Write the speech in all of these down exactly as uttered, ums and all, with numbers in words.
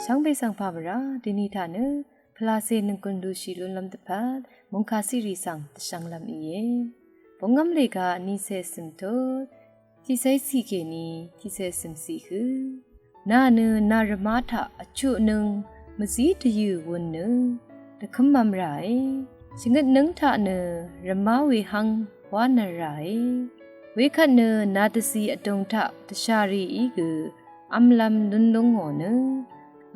Shvngbe svng pà mvrá dini taq nø pvlacè nøng gùn lushì lúnlv́m dvpvt mungkà ciqrì svng dvshvnglv́m íe. Bungv́m lèga nice cø̀m tut tiqcé ciq kèní tiqcé cø̀m ciq hø. Nà nø nà rvmá taq vchuq nøng mvzí dvyø̀ wun nø dvkǿmvm ràe. Shvngøt nǿng taq nø rvmá we hv́ng wá nv̀r ràe. Wekvt nø nà dvzi vdùng taq dvshàrì í gø v́mlv́m lún lúngò nø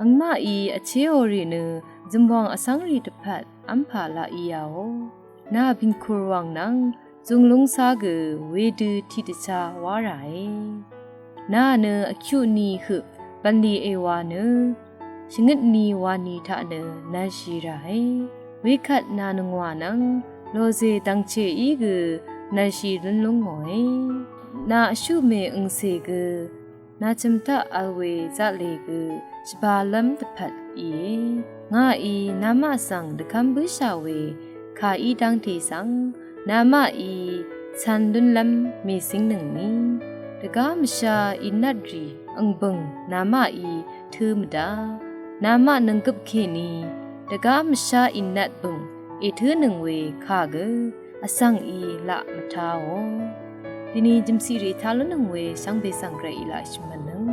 angmaqí vchéò rì nø zø̀mwàng vcv́ngrì dvpvt v́mpà laq í yàò. Nà bìnkur wàng nvng zùng lúngcá gø wedø tiqdvchá wá ràe. Nà nø vkyuq ni høq bv̀nlì èwa nø shvngøt ni wani taq nø nv̄lshì ràe. Wekvt nà nøngwà nvng lòzè dv̀ngchè í gø nv̄lshì lún lúngòe. Nà vshuqmè ø̀ngcè gø nà chø̀m taq vl we zaqlè gø shvbalv́m dvpvt íe. Ngàí namaq svng dvkv́m bǿshà we kà í dv́ngte svng namaqí cv̄n lúnlv́m mècíngnøngni dvgá mvshá ìnvtrì ø̀ngbø̀ng namaqí tǿ mvdá. Namaq nònggøp kèní dvgá mvshá ìnvt bø̀ng ètǿnøng we kà gø vsvng í laq mvtáò. Dini jø̀mciq rì tá lúnnøng we shvngbe svng Gvray í laq shvmv̀nnøng.